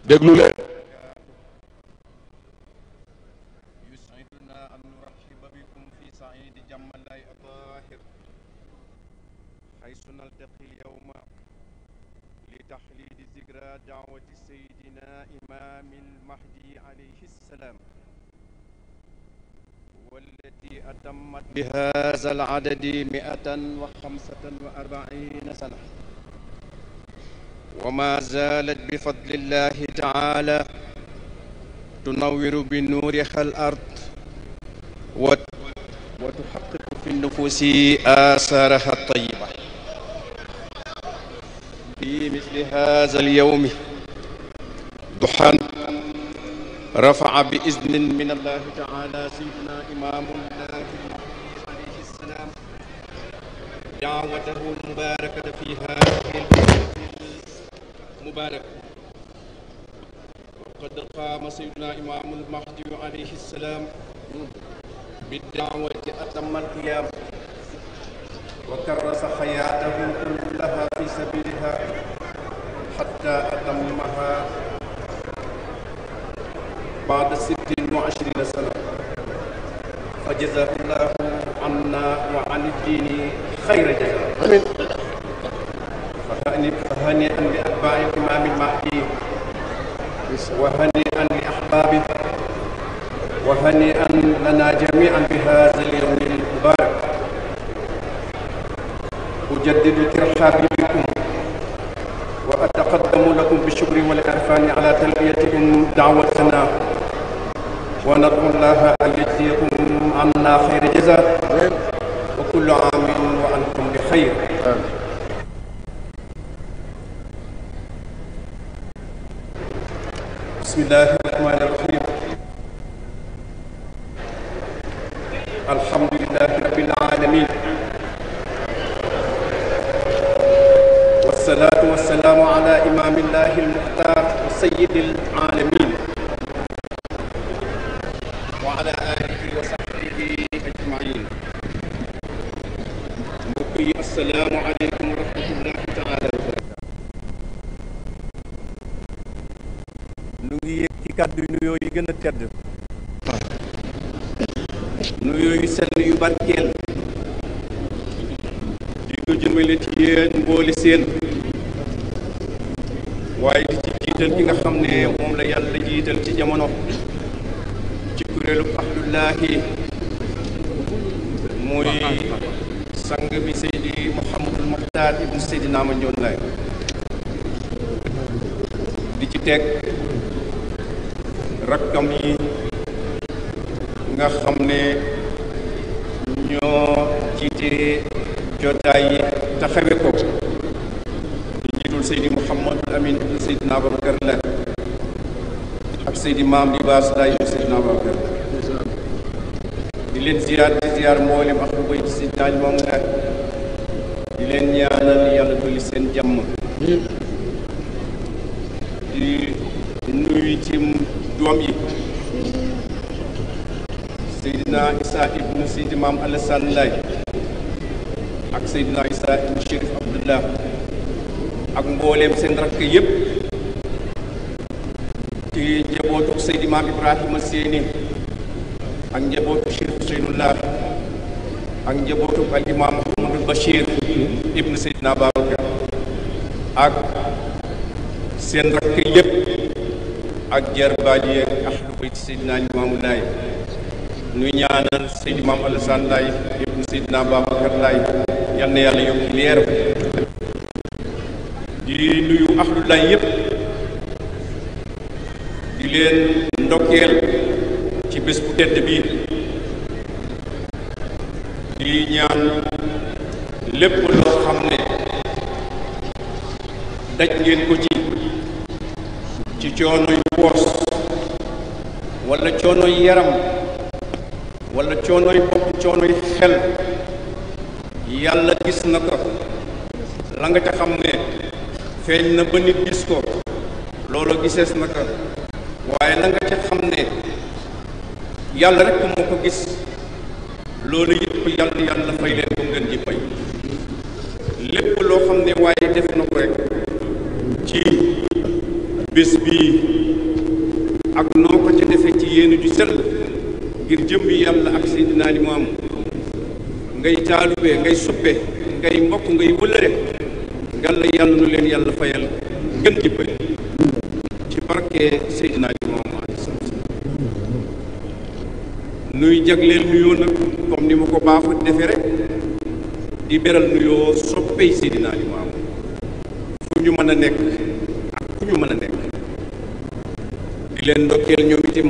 déglu leen يسعدنا أن نرحب بكم في صعيد جمالي الطاهر حيث نلتقي اليوم لتحليل ذكرى دعوة سيدنا إمام المهدي عليه السلام والتي أتمت بهذا العدد 145 سنة وما زالت بفضل الله تعالى تنور بنورها الأرض وتحقق في النفوس آثارها الطيبة. في مثل هذا اليوم ضحى رفع بإذن من الله تعالى سيدنا إمام الله عليه السلام دعوته المباركة في هذه المباركة. وقد قام سيدنا إمام المهدي عليه السلام بالدعوة أتم القيام وكرس حياته كلها في سبيلها حتى أتمها بعد 26 سنة فجزاه الله عنا وعن الدين خير جزاء. فهنيئا لأتباع الإمام المهدي وهنيئا لأحبابه وهنيئا لنا جميعا بهذا اليوم المبارك. أجدد ترحابي بكم وأتقدم لكم بالشكر والإعفان على تلبيتكم دعوتنا وندعو الله أن يجزيكم عنا خير جزاء وكل عام وأنتم بخير. بسم الله الرحمن الرحيم. الحمد لله رب العالمين والصلاة والسلام على إمام الله المختار وسيد العالمين وعلى آله وصحبه أجمعين. السلام عليكم ورحمة الله تعالى وبركاته. nu ngi yëg ci kàddu nuyoo yi gën a tedd, nuyoo yu sell yu barkeel di ko jëmale ci yéen mbooli seen, waaye di ci jiital ki nga xam ne moom la yàlla jiital ci jamono ci kuréelu ahlullaahi muy sang bi Seydi Mouhamadul Mokhtar ibnu Seydina Mandione Laye, di ci teg rakkam yi nga xam ne ñoo jiite jotaay yi taxawe ko, di jiitul Seydi Mouhamadul Amin ibnu Seydina Babacar Laye ak Seydi Maam Libaas Laye ibnu Seydina Babacar. di leen ziyaar mboolem ak bu ci Seydina Limaamu Laay di leen ñaanal yàlla dolli seen jàmm di nuyu ci doom yi Seydina Issa ibnu Seydi Maam Alassane Laay ak Seydina Issa ibnu Chérif Abdullah ak mbooleem seen rakk yépp ci njabootu Seydi Maam Ibrahima Séni ak njabootu Chérif Ousseynoullah ak njabootu al imam Mouhamadul Bachir ibnu Seydina Babacar ak seen rakk yépp ak jarbaal yi ak ahlu bayt Seydina Limaamu Laay nuy ñaanal Seydi Maam Alassane Laay ibnu Seydina Babacar Laay yal na yàlla yokki leer di nuyu ahlu Laay yépp di leen ndokkeel ci bés bu tedd bi di ñaan lépp loo xam ne daj ngeen ko ci coonoy poos wala coonoy yaram wala coonoy bopp coonoy xel yàlla gis na ko la nga ca xam ne feeñ na ba nit gis ko loolu gisees na ko waaye la nga ca xam ne yàlla rekk moo ko gis loolu yëpp yàlla fay leen ko ngeen ji fay lépp loo xam ne waaye def na ko rek ci bés bii ak noo ko ca defee ci yéen ju sell ngir jëmbi yàlla ak Seydina Limaamu ngay taalube ngay soppe ngay mbokk ngay wëllëre ngalla yàlla nu leen yàlla fayal ngeen ji fay ci barke Seydina Limaamu nuy jagleel nuyoo nag comme ni ma ko baaxut defee rek di beral nuyoo soppey Seydina Limaamu fu ñu mën a nekk ak fu ñu mën a nekk di leen ndokkeel ñoom itam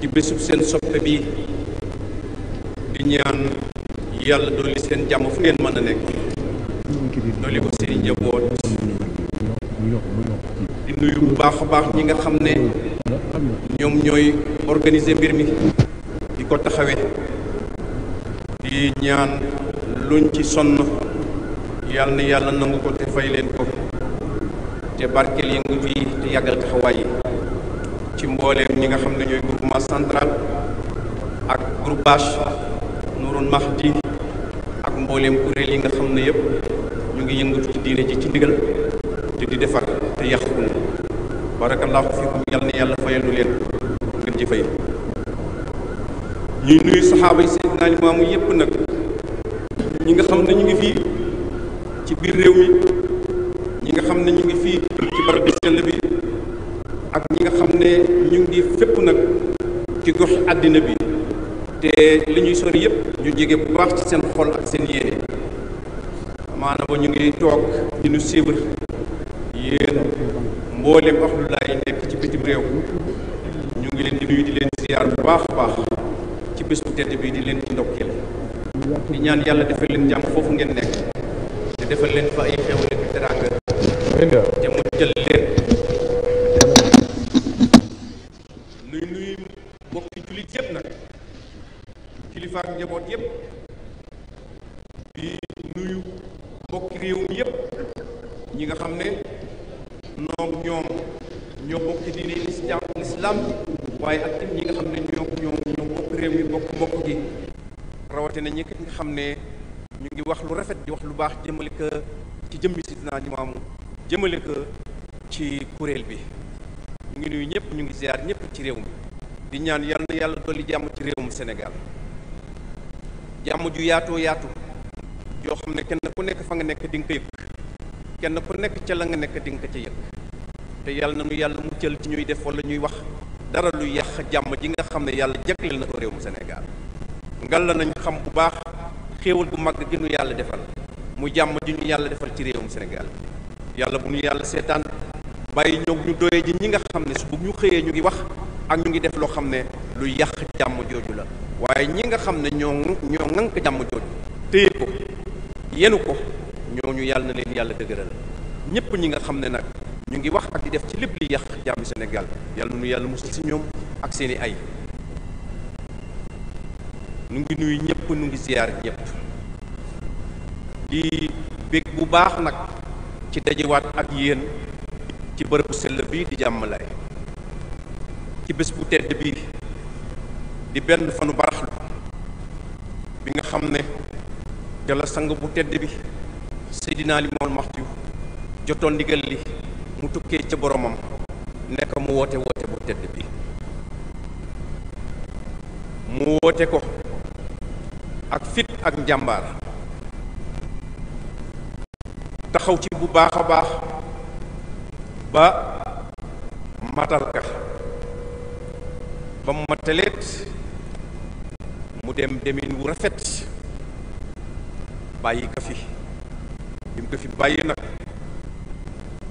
ci bésub seen soppe bi di ñaan yàlla dolli seen jàmm fu ngeen mën a nekk dolli ko seen njaboot di nuyu bu baax a baax ñi nga xam ne ñoom ñooy organiser mbir mi di ko taxawee di ñaan luñ ci sonn yàlla na yàlla nangu ko te fay leen ko te barkeel yëngu yi te yàggal taxawaay yi ci mbooleem ñi nga xam ne ñooy groupement central ak groupage Nourul Mahdi ak mbooleem kuréel yi nga xam ne yëpp ñu ngi yëngatu ci diine ji ci ndigal te di defar te yàqul barakallahu fiikum yàlla na yàlla fayal nu leen ngeen ci fay ñuy nuyu saxaaba yi Seydina Limaamu yépp nag ñi nga xam ne ñu ngi fii ci biir réew mi ñi nga xam ne ñu ngi fii ci barab bi sell bi ak ñi nga xam ne ñu ngi fépp nag ci gox àddina bi te li ñuy sori yépp ñu jege bu baax ci seen xol ak seen yéene maanaam ba ñu ngi toog di nu suivre yéen mboolem ahlu Laay nekk ci bitim réew ñu ngi leen di nuyu di leen ziyaar bu baax a baax ci bés bu tedd bi di leen ci ndokkeel di ñaan yàlla defal leen jàmm foofu ngeen nekk te defal leen fa ay xew leen teraanga te mu jël leen nuyu mbokki jullit yépp nag kilifa ak njaboot yépp di nuyu mbokki réew mi yépp ñi nga xam ne ñoom ñoo bokk diine lislaam waaye ak ñi nga xam ne ñoo bokk réew mi bokk gi rawatina ñi nga xam ne ñu ngi wax lu rafet di wax lu baax jëmale ko ci jëmmi Seydina Limaamu jëmale ko ci kuréel bi ñu ngi nuyu ñëpp ñu ngi ziar ñëpp ci réew mi di ñaan yàlla na yàlla dolli jàmm ci réewum Sénégal jàmm ju yaatoo yaatu yoo xam ne kenn ku nekk fa nga nekk di nga ko yëg kenn ku nekk ca la nga nekk di nga ko ca yëg te yàlla na nu yàlla muccal ci ñuy def wala ñuy wax dara lu yàq jàmm ji nga xam ne yàlla jagleel na ko réewum Sénégal ngal la nañ xam bu baax xéewal bu mag gi nu yàlla defal mu jàmm ji ñu yàlla defal ci réewum Sénégal yàlla bu ñu yàlla seetaan bàyyi ñoog ñu doyee ji ñi nga xam ne su bu ñu xëyee ñu ngi wax ak ñu ngi def loo xam ne lu yàq jàmm jooju la waaye ñi nga xam ne ñoo ŋànk jàmm jooju téye ko yenu ko ñooñu yàlla na leen yàlla dëgëral ñépp ñi nga xam ne nag ñu ngi wax ak di def ci lépp li yàq jàmmi Sénégal yàlla nu yàlla musal si ñoom ak seeni ay nu ngi nuyu ñëpp, nu ngi ziyaar ñëpp di bég bu baax nag ci dajewaat ak yéen ci bërëbu sell bii di Jàmmalaay ci bés bu tedd bii di benn fanu baraxlu bi nga xam ne ca la sang bu tedd bi Seydina Limaamul Mahdi jotoon ndigal li mu tukkee ca boromam nekk mu woote bu tedd bi mu woote ko ak fit ak njàmbaar taxaw ci bu baax a baax ba matal ka ba mataleet mu dem demin wu rafet bàyyi ka fi bi mu ko fi bàyyi nag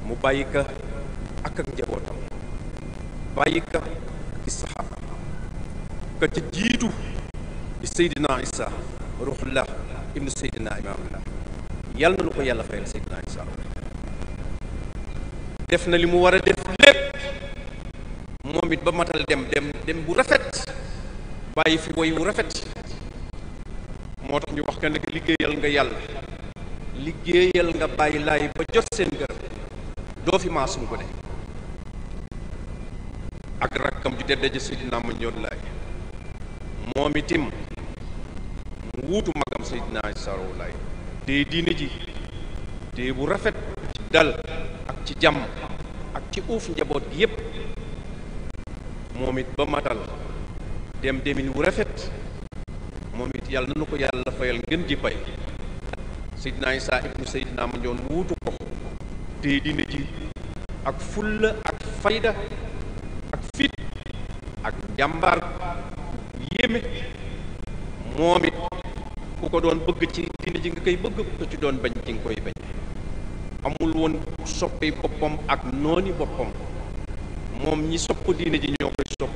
mu bàyyi ka ak njabootam bàyyi ka ci saxaaba ka ca jiitu di Seydina Isa ruuxullah ibnu Seydina imaamullah yàlla na lu ko yàlla fayal Seydina Isa def na li mu war a def lépp moom it ba matal dem bu rafet bàyyi fi woy wu rafet moo tax ñu wax ka ne liggéeyal nga yàlla liggéeyal nga bàyyi laay ba jot seen gërëm doo fi maasum ko ne ak rakkam ju tedd ja Seydina Mandione Laay moom itim mu wuutu magam Seydina Issa Rouhou Laye te diine ji te bu rafet ci dal ak ci jàmm ak ci uuf njaboot gi yépp moom it ba matal demin wu rafet moom it yàlla na nu ko yàlla fayal ngeen ji pay Seydina Issa ibnu Seydina Mandione wuutu ko te diine ji ak fulla ak fayda ak fit ak njàmbaar yéeme moom it ku ko doon bëgg ci diine ji nga koy bëgg ku ko ci doon bañ ci nga koy bañ amul woon soppay boppam ak nooni boppam moom ñi sopp diine ji ñoo koy sopp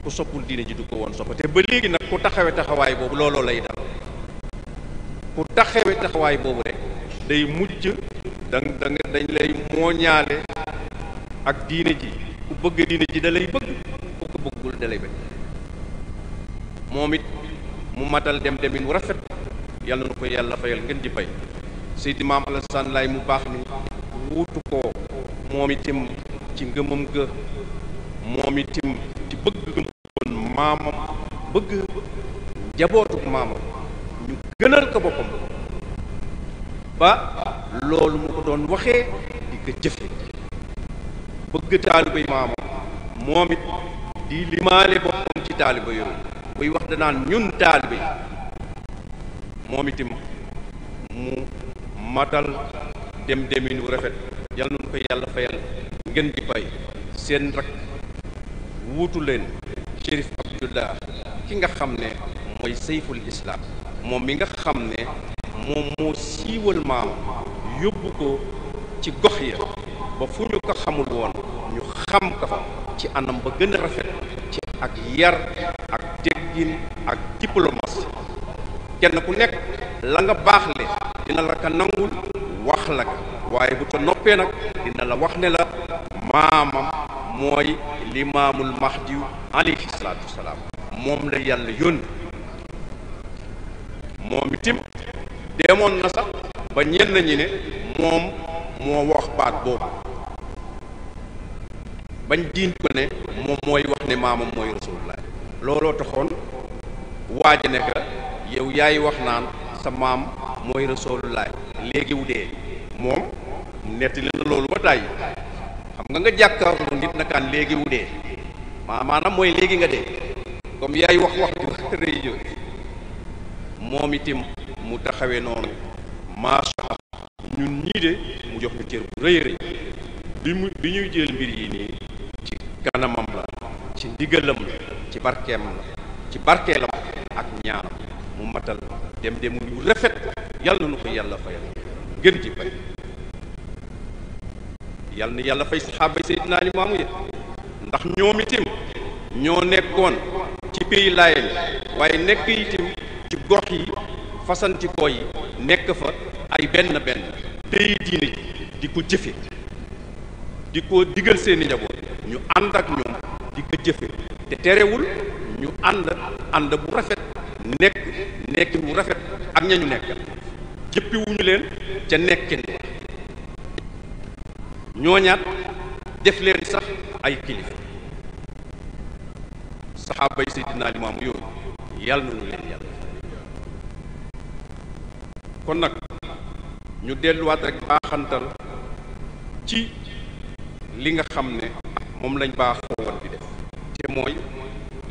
ku soppul diine ji du ko woon sopp te ba léegi nag ku taxawe taxawaay boobu looloo lay dal ku taxawe taxawaay boobu rek day mujj dañ lay mooñaale ak diine ji ku bëgg diine ji da lay bëgg ku ko bëggul da lay bañ moom it mu matal demin wu rafet yàlla na ko yàlla fayal ngeen di fay Seydi Maam Alassane Laye mu baax ni wuutu ko moom itam ci ngëmam ga moom itam ci bëgg gëmoon maamam bëgg jabootuk maamam ñu gënal ko boppam ba loolu mu ko doon waxee di ko jëfe bëgg taaliba maamam moom it di limaale boppam ci taaliba yooyu buy wax danaan ñun taaliba yi moom itam mu matal demin wu rafet yàlla na ko yàlla fayal ngeen di fay seen rak wuutu leen Chérif Abdoullah ki nga xam ne mooy sayful islam moom mi nga xam ne moom moo siiwal maam yóbbu ko ci gox ya ba fu ñu ko xamul woon ñu xam ko fa ci anam ba gën a rafet ci ak yar ak teggin ak diplomatie kenn ku nekk la nga baaxle dina la ko nangul wax la ko waaye bu ca noppee nag dina la wax ne la maamam mooy limaamul mahdi alayhi salaatu wasalaam moom la yàlla yónni moom itam demoon na sax ba ñenn ñi ne moom moo wax baat boobu bañ diin ko ne moom mooy wax ne maamam mooy rasulullah looloo taxoon waaja ne ka yow yaay wax naan sa maam mooy rasulullah léegi wu dee moom nettali na loolu ba tàyyi xam nga jàkkaarloo nit nakaan léegi wu dee maanaam mooy léegi nga dee comme yaay wax ju rëy jo moom itam mu taxawee noonu macha allah ñun ñii de mu jox ñu cër bu rëy rëy bi ñuy jël mbir yi nii ci kanamam la ci ndigalam la ci barkeem la ci barkeelam ak ñaanam mu matal dem yu rafet yàlla na nu ko yàlla fayal gën ci fay yàlla na yàlla fay saxaaba yi Seydina Limaamu ya ndax ñoom itam ñoo nekkoon ci pays Laayeen waaye nekk itam ci gox yi fasantikoo yi nekk fa ay benn tey diine ji di ko jëfe di ko digal seeni njaboot ñu ànd ak ñoom di ko jëfe te terewul ñu ànd bu rafet nekkin wu rafet ak ñañu nekkal jëppiwuñu leen ca nekkin wa ñooñaat def leen sax ay kilifa saxaaba yi Seydina Limaamu yooyu yàlla nañu leen yàlla kon nag ñu delluwaat rek baaxantal ci li nga xam ne moom lañ baaxoo woon di def te mooy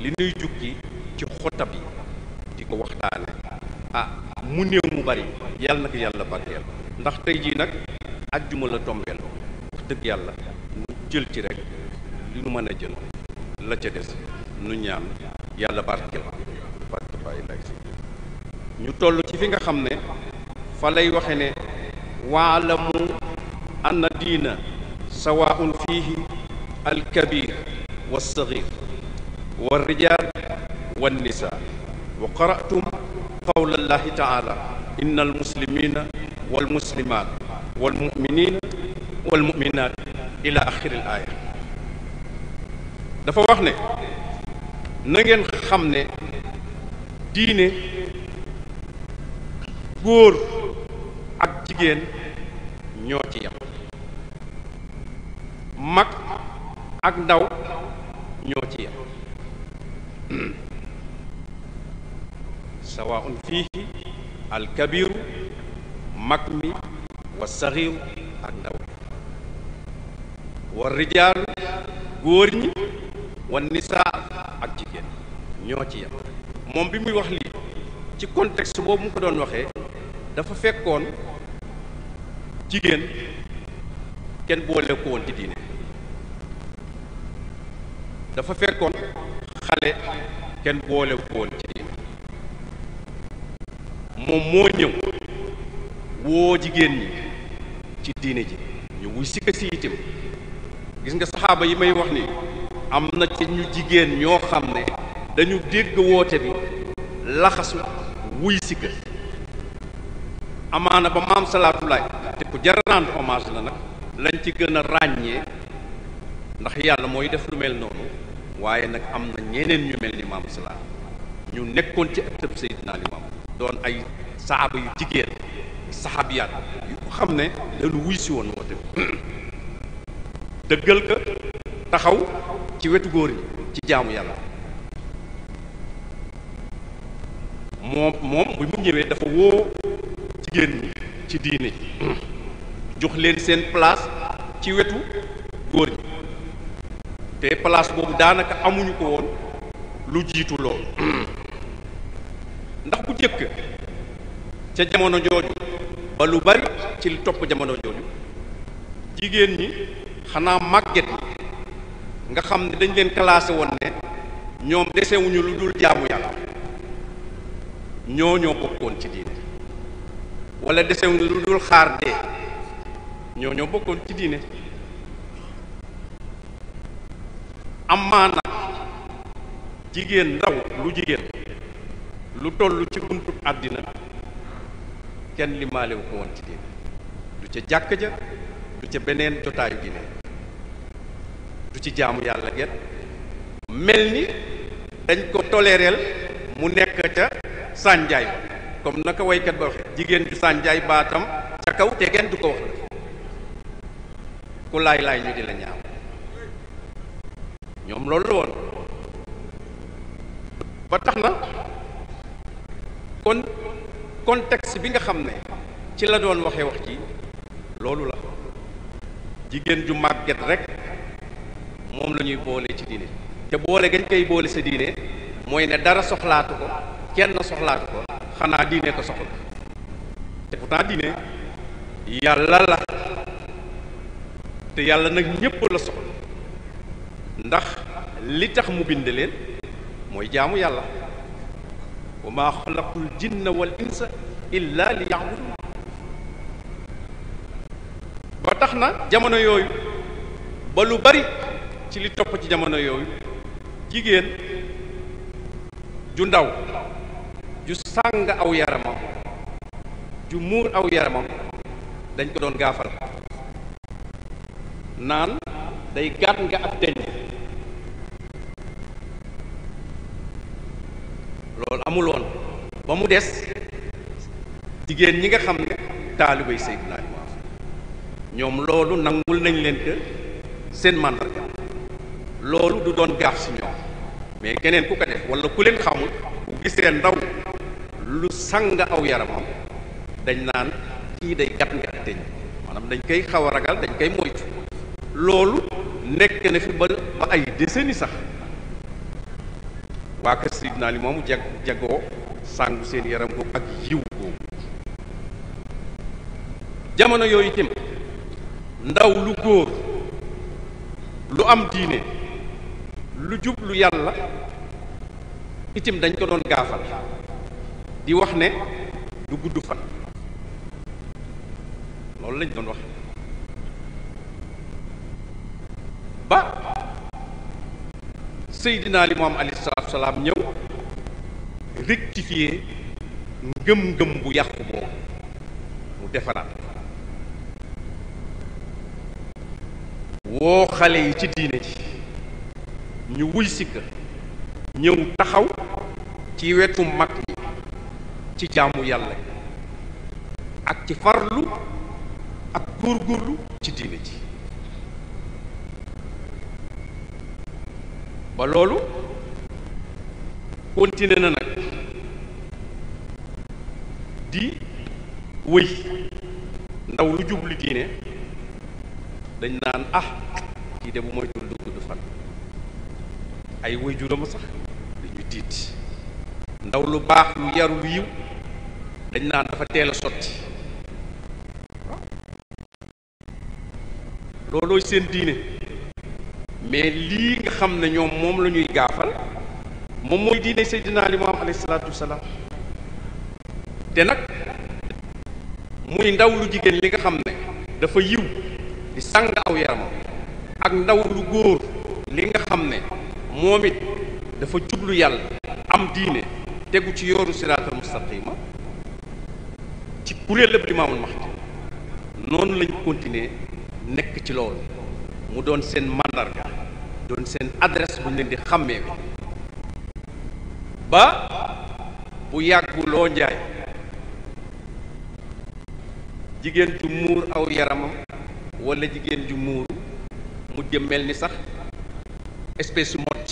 li nuy jukki ci xotab yi di ko waxtaane mu néew mu bari yàlla na ko yàlla barkeel ndax tey jii nag ajjuma la tombeel wax dëgg yàlla nu jël ci rek li nu mën a jël la ca des nu ñaan yàlla barkeel barke bàyyi lay si ñu toll ci fi nga xam ne fa lay waxe ne waalamu anna diina sawaun fiihi alkabir walsaxir walrijal wannisa wa qara'tum qawla allahi taala inna almuslimina walmuslimat walmuminina walmuminat ila axiri al aya dafa wax ne na ngeen xam ne diine góor ak jigéen ñoo ci yam mag ak ndaw ñoo ci yam sawaun fiihi alkabiru mag mi wa saxiiru ak ndaw wa rijaalu góor ñi wa nisaa ak jigéen ñoo ci yam moom bi muy wax lii ci contexte boobu mu ko doon waxee dafa fekkoon jigéen kenn boole ko woon ci diine dafa fekkoon xale kenn boole ko woon ci diine moom moo ñëw woo jigéen ñi ci diine ji ñu wuy sikka si itam gis nga saxaaba yi may wax ni am na ci ñu jigéen ñoo xam ne dañu dégg woote bi laxasu wuy sikka amaana ba maam salaatulaay te ku jar a rendre hommage la nag lañ ci gën a ràññee ndax yàlla mooy def lu mel noonu waaye nag am na ñeneen ñu mel ni maam salaat ñu nekkoon ci ëttëb Seydina Limaam doon ay saxaaba yu jigéen saxaabiyaat yu xam ne dañu wuy si woon woote dëggal ka taxaw ci wetu góor ñi ci jaamu yàlla moom bi mu ñëwee dafa woo jigéen ñi ci diine jox leen seen place ci wetu góor ñi te place boobu daanaka amuñu ko woon lu jiitu loolu ndax bu jëkk ca jamono jooju ba lu bari ci li topp jamono jooju jigéen ñi xanaa màgget yi nga xam ne dañ leen classé woon ne ñoom desewuñu lu dul jaamu yàlla ñoo bokkoon ci diine wala desewuñu lu dul xaar dee ñoo bokkoon ci diine amaana jigéen ndaw lu jigéen lu toll ci buntu àddina kenn limaalewu ko woon ci diine du ca jàkk ja du ca beneen jotaayu diine du ci jaamu yàlla get mel ni dañ ko toléreel mu nekk ca sànjaay ba comme naka waykat ba waxe jigéen ju sànjaay baatam ca kaw te kenn du ko wax la ku laay ñu di la ñaaw ñoom loolu la woon ba tax na kon contexte bi nga xam ne ci la doon waxee wax ji loolu la jigéen ju màgget rek moom la ñuy boole ci diine te boole gañ koy boole sa diine mooy ne dara soxlaatu ko kenn soxlaatu ko xanaa diine ko soxla te pourtant diine yàlla la te yàlla nag ñépp la soxla ndax li tax mu bind leen mooy jaamu yàlla wa maa xalaqul jinna wal insa illa li ya'budun ba tax na jamono yooyu ba lu bari ci li topp ci jamono yooyu jigéen ju ndaw ju sàng aw yaramam ju muur aw yaramam dañ ko doon gaafal naan day gàtt nga ab teñ loolu amul woon ba mu des jigéen ñi nga xam ne taalibay Seydina Limaamu ñoom loolu nangul nañ leen que seen màndarga loolu du doon gaaf si ñoom mais keneen ku ko def wala ku leen xamul bu gisee ndaw lu sang aw yaramam dañ naan kii day gat nga teñ maanaam dañ koy xaw a ragal dañ koy moytu loolu nekk na fi ba ay décennies sax waa kër Seydina Limaamu jagoo sangu seen yaram boobu ak yiw boobu jamono yooyu itam ndaw lu góor lu am diine lu jublu yàlla itim dañ ko doon gaafal di wax ne du gudd fan loolu lañ doon wax ba Seydina Limaamu alayhi salaatu salaam ñëw rectifier ngëm-ngëm bu yàqu boobu mu defaraat woo xale yi ci diine ji ñu wuy sikka ñëw taxaw ci wetu mag ñi ci jaamu yàlla ak ci farlu ak góorgóorlu ci diine ji ba loolu continué na nag di wëy ndaw lu jublu diine dañ naan kii de bu moytul du gudd fan ay wëy juróoma sax dañuy tiit ndaw lu baax lu yaru lu yiw dañ naan dafa teel a sotti loolooy seen diine mais lii nga xam ne ñoom moom la ñuy gaafal moom mooy diine Seydina Limaamu alayhi salaatu wasalaam te nag muy ndaw lu jigéen li nga xam ne dafa yiw di sang aw yaramam ak ndaw lu góor li nga xam ne moom it dafa jublu yàlla am diine tegu ci yooru siraatal mustaqima ci kuréel lépp Limaamul Mahdi noonu lañ continuer nekk ci loolu mu doon seen màndarga doon seen adresse bu ñu leen di xàmmee ba bu yàgguloo njaay jigéen ju muur aw yaramam walla jigéen ju muuru mu jëm mel ni sax espèce mot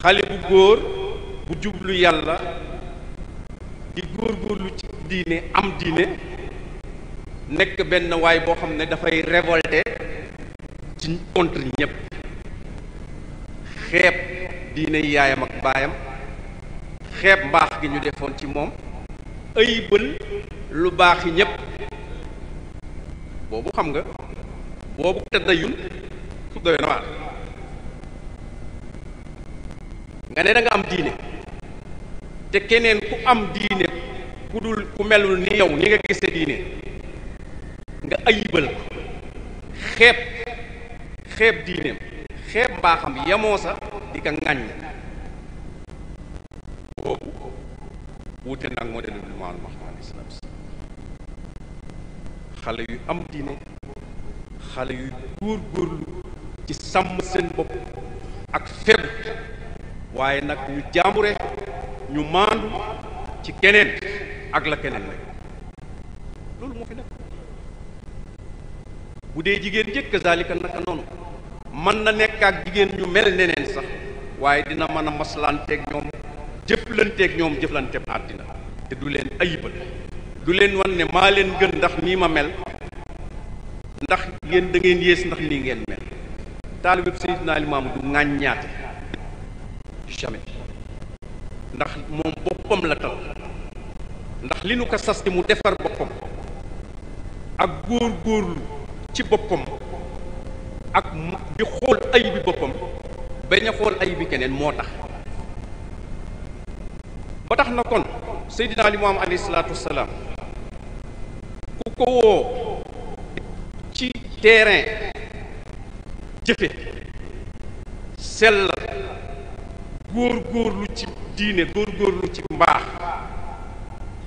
xale bu góor bu jublu yàlla di góorgóorlu ci diine am diine nekk benn waay boo xam ne dafay révolté ci contre ñépp xeeb diine yaayam ak baayam xeeb mbaax gi ñu defoon ci moom ayibal lu baax yi ñépp boobu xam nga boobu tëddayul su doy na waar nga ne da nga am diine te keneen ku am diine ku dul ku melul ni yow ni nga gisee diine nga ayibal ko xeeb diineem xeeb mbaaxam yamoo sa di ko ŋàññ boobu wuute nag moo delu Limaamul Mahdi alayhi salaam xale yu am diine xale yu góorgóorlu ci sàmm seen bopp ak fegu waaye nag ñu jaambure ñu maandu ci keneen ak la keneen rek loolu moo fi nekk bu dee jigéen jëkk kazalika naka noonu mën na nekk ak jigéen ñu mel neneen sax waaye dina mën a maslanteeg ñoom jëflanteeg ñoom jëflanteeg àddina te du leen ayibal du leen wan ne maa leen gën ndax nii ma mel ndax yéen da ngeen yées ndax nii ngeen mel taalibe Seydina Limaamu du ŋàññaate jamais ndax moom boppam la tal ndax li nu ko sas mu defar boppam ak góor-góorlu ci boppam ak di xool ayibi boppam bañ a xool ayibi keneen moo tax ba tax na kon Seydina Limaamu alayhi salaatu wassalaam ku ko woo ci terrain jëfe sellal góor-góorlu ci diine góor-góorlu ci mbaax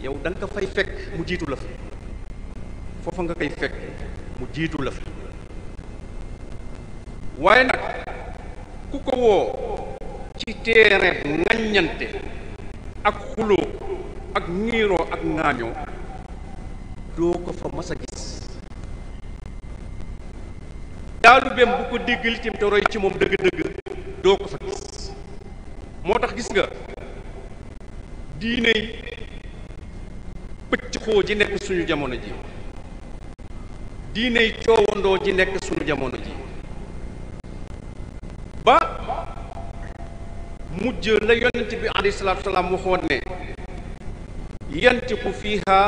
yow da nga ko fay fekk mu jiitu la fa foofa nga koy fekk mu jiitu la fa waaye nag ku ko woo ci terrain ŋàññante ak xuloo ak ñiiroo ak ŋaañoo doo ko fa mas a gis taalibeem bu ko déggal itam te roy ci moom dëgg-dëgg doo ko fa gis moo tax gis nga diine yi pëcc xoo ji nekk suñu jamono ji diine yi coowandoo ji nekk suñu jamono ji ba mujj la yonent bi alayhi salaatu salaam waxoon ne yantiqu fiiha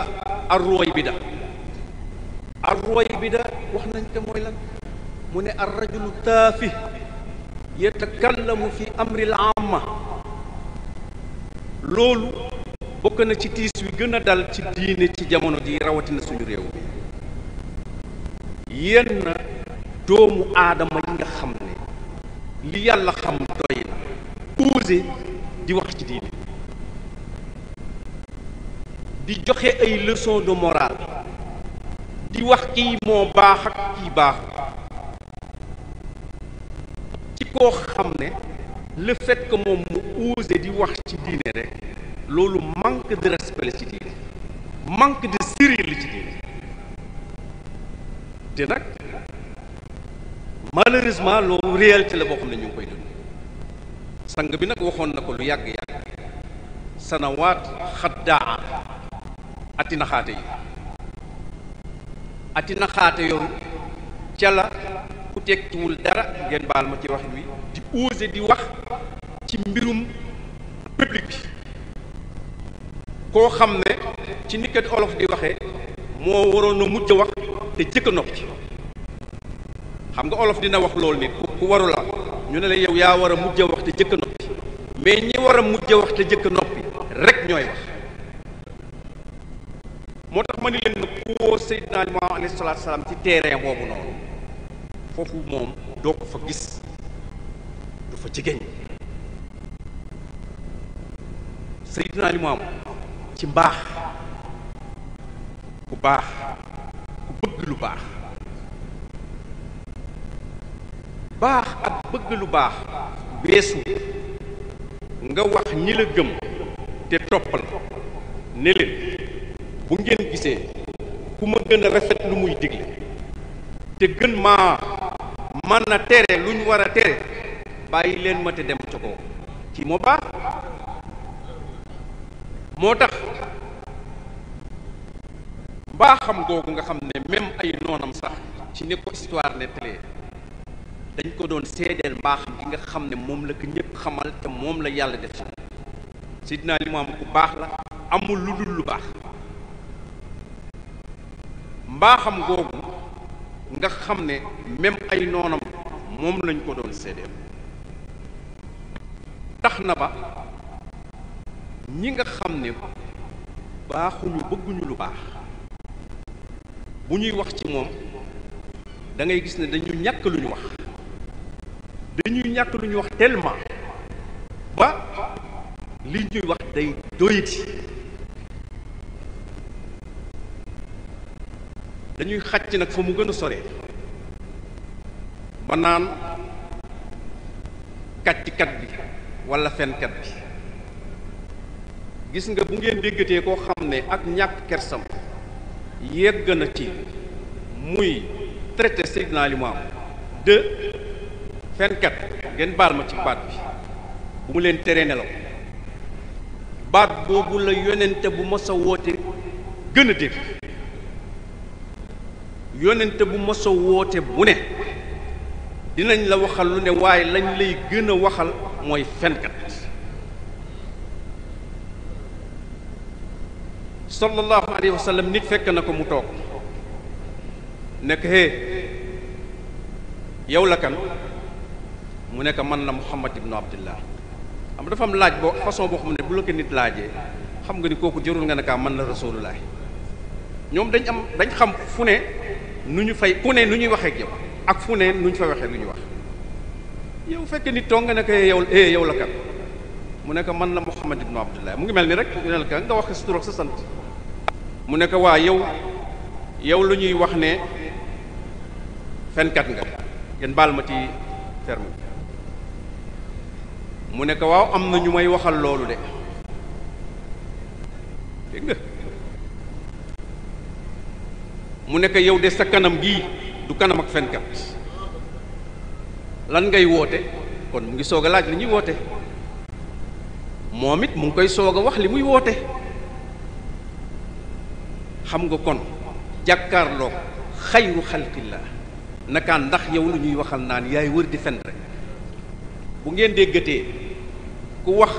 ar-ruwaybida ar-ruwaybida wax nañ ko mooy lan mu ne ar-rajulu taafih yatakallamu fi amril amma loolu bokk na ci tiis wi gën a dal ci diine ci jamono ji rawatina suñu réew yenn doomu aadama yi nga xam ne li yàlla xam doy na osé di wax ci diine di joxe ay leçon de morale di wax kii moo baax ak kii baaxul ci koo xam ne le fait que moom mu osé di wax ci diine rek loolu manque de respect la ci diine manque de sérieux la ci diine te nag malheureusement loolu réalité la boo xam ne ñu ngi koy dund sang bi nag waxoon na ko lu yàgg-yàgg sanawaat xaddaa ati naxaate yi ati naxaate yoru ca la ku tekkiwul dara ngeen baal ma ci wax wi di osé di wax ci mbirum public bi koo xam ne ci nikkat olof di waxee moo waroon a mujj a wax te jëkk a noppi xam nga olof dina wax loolu nit ku waru la ñu ne la yow yaa war a mujj a wax te jëkk a noppi mais ñi war a mujj a wax te jëkk a noppi rek ñooy wax moo tax ma ni leen nag ku woo Seydina Limaamu alayhi salaatu salaam ci terrain boobu noonu foofu moom doo ko fa gis du fa jigéen Seydina Limaamu ci mbaax ku baax ku bëgg lu baax baax ak bëgg lu baax weesu nga wax ñi la gëm te toppal ne leen bu ngeen gisee ku ma gën a rafet lu muy digle te gën maa man na tere lu ñu war a tere bàyyi leen ma te dem ca kaw ci moo baax moo tax mbaaxam googu nga xam ne même ay noonam sax ci ne ko histoire nettalee dañ ko doon seedeel mbaaxam gi nga xam ne moom la ko ñëpp xamal te moom la yàlla def ci Seydina Limaamu ku baax la amul lu dul lu baax mbaaxam googu nga xam ne même ay noonam moom lañ ko doon seedeel tax na ba ñi nga xam ne baaxuñu bëgguñu lu baax bu ñuy wax ci moom da ngay gis ne dañu ñàkk lu ñu wax dañuy ñàkk lu ñu wax tellement ba li ñuy wax day doyati dañuy xàcc nag fa mu gën a soree ba naan kàcckat bi walla fenkat bi gis nga bu ngeen déggatee koo xam ne ak ñàkk kersam yegg na ci muy traité Seydina Limaamu de fenkat ngeen baal ma ci baat bi bu mu leen teree nelaw baat boobu la yonente bu mos a woote gën a dégg yonente bu mos a woote bu ne dinañ la waxal lu ne waaye lañ lay gën a waxal mooy fenkat sallallahu alayhi wa sallam nit fekk na ko mu toog nekk yow la kan mu nekk man la Muhammad ibnu Abdillah am dafa am laaj boo façon boo xam ne bu la ko nit laajee xam nga ni kooku jërul nga ne kaa man la rasulullah ñoom dañ xam fu ne nu ñu fay fu ne nu ñuy waxee ak yow ak fu ne nu ñu fay waxee lu ñuy wax yow fekk nit toog nga ne ko yow la kan mu nekk man la Muhammad ibnu Abdillah mu ngi mel ni rek ne la ka nga wax sa tur ak sa sant mu nekk waa yow lu ñuy wax ne fenkat nga ngeen baal ma ci terme mu ne ko waaw am na ñu may waxal loolu de dégg nga mu ne ko yow de sa kanam gii du kanam ak fenkat lan ngay woote kon mu ngi soog a laaj li ñuy woote moom it mu ngi koy soog a wax li muy woote xam nga kon jàkkaarloog xayru xalqillah nakaan ndax yow lu ñuy waxal naan yaay wër di fen rek bu ngeen déggatee ku wax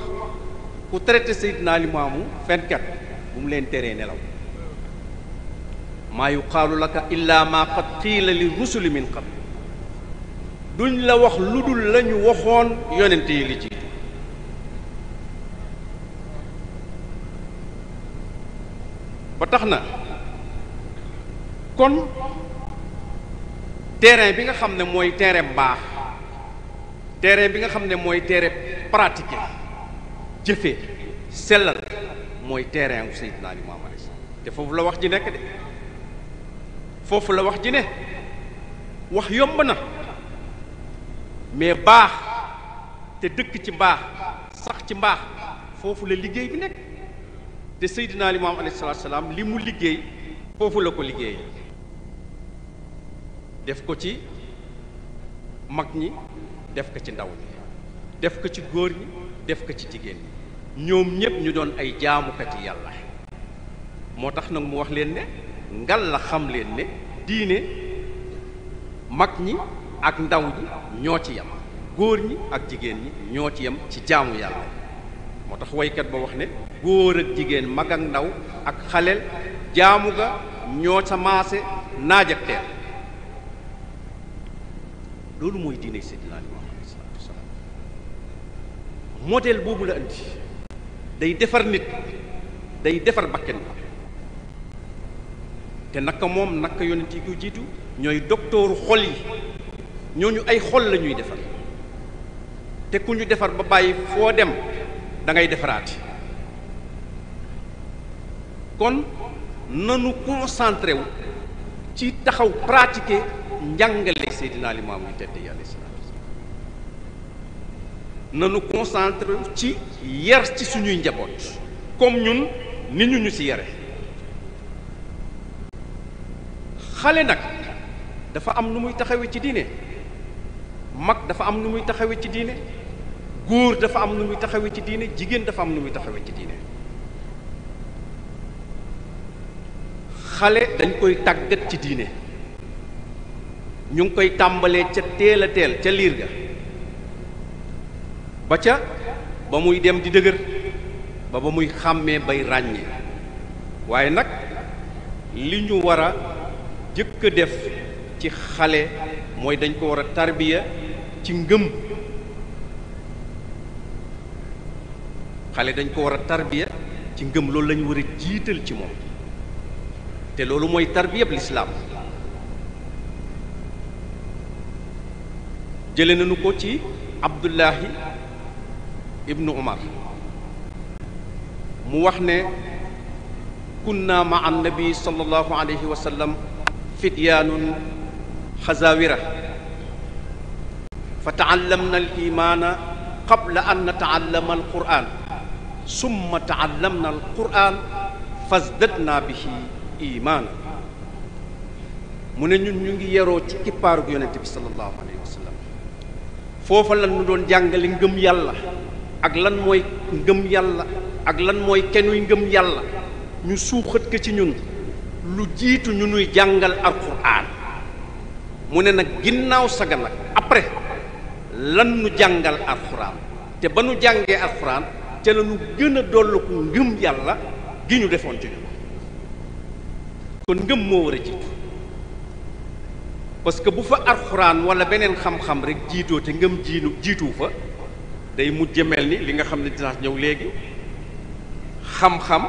ku traité Seydina Limaamu fenkat bu mu leen teree nelaw maa yuqaalu laka illa ma qad qiila li rusuli min qabl duñ la wax lu dul la ñu waxoon yonente yi li jiitu ba tax na kon terrain bi nga xam ne mooy terrain baax terrain bi nga xam ne mooy terrain pratiqué jëfe sellal mooy terrain wu Seydina Limaamu alayhi salaam te foofu la wax ji nekk de foofu la wax ji ne wax yomb na mais baax te dëkk ci mbaax sax ci mbaax foofu la liggéey bi nekk te Seydina Limaamu alayhi salaam li mu liggéey foofu la ko liggéey def ko ci mag ñi def ko ci ndaw ñi def ko ci góor ñi def ko ci jigéen ñi ñoom ñépp ñu doon ay jaamukati yàlla moo tax nag mu wax leen ne ngal la xam leen ne diine mag ñi ak ndaw ñi ñoo ci yem góor ñi ak jigéen ñi ñoo ci yem ci jaamu yàlla moo tax waykat ba wax ne góor ak jigéen mag ak ndaw ak xaleel jaamu ga ñoo sa maase naaj ak teer loolu mooy diine Seydina Limaamu alayhi salaatu wa salaam modèle boobu la andi day defar nit day defar bakken te naka moom naka yonent yi ko jiitu ñooy doktooru xol yi ñooñu ay xol la ñuy defar te ku ñu defar ba bàyyi foo dem da ngay defaraati kon nanu concentré wu ci taxaw pratiquer njàngale Seydina Limaamu yi tedd yi alayhi salaatu wa salaam nanu concentré wu ci yar ci suñuy njaboot comme ñun ni ñu ci yare xale nag dafa am nu muy taxawee ci diine mag dafa am nu muy taxawee ci diine góor dafa am nu muy taxawee ci diine jigéen dafa am nu muy taxawee ci diine xale dañ koy tàggat ci diine ñu ngi koy tàmbalee ca teel a teel ca liir ga ba ca ba muy dem di dëgër ba muy xàmmee bay ràññee waaye nag li ñu war a jëkk a def ci xale mooy dañ ko war a tarbiya ci ngëm xale dañ ko war a tarbiya ci ngëm loolu la ñu war a jiital ci moom te loolu mooy tarbiyab lislaam jële nañu ko ci Abdullahi ibnu Umar mu wax ne kunna ma annabi sallallahu alayhi wa sallam fityaanun xazaawira fa taallamna al imaana qabla an nataallama al qur'an summa taallamna al qur'an fazdadna bihi imaana mu ne ñun ñu ngi yeroo ci kippaarug yonente bi sallallahu alayhi wa sallam foofa lan ñu doon jàngale ngëm yàlla ak lan mooy ngëm yàlla ak lan mooy kenuy ngëm yàlla ñu suuxat ko ci ñun lu jiitu ñu nuy jàngal alquran mu ne nag ginnaaw saga nag après lan nu jàngal alquran te ba nu jàngee alquran ca la nu gën a dollu ko ngëm yàlla gi ñu defoon ci ñun kon ngëm moo war a jiitu parce que bu fa alquran wala beneen xam-xam rek jiitoo te ngëm jiitu fa day mujj mel ni li nga xam ne dinaa ñëw léegi xam-xam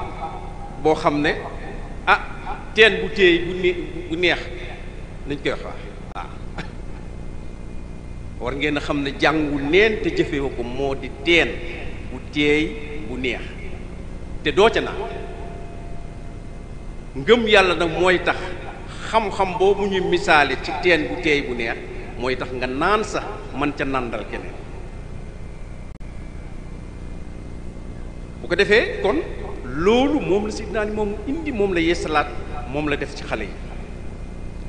boo xam ne ah teen bu téey bu neex nañ koy wax waaw war ngeen a xam ne jàngu neen te jëfewu ko moo di teen bu téey bu neex te doo ca naan ngëm yàlla nag mooy tax xam-xam boobu ñu misaale ci teen bu téey bu neex mooy tax nga naan sax man ca nàndal keneen ko defee kon loolu moom la Seydina Ali moom indi, moom la yeesalaat, moom la def ci xale yi.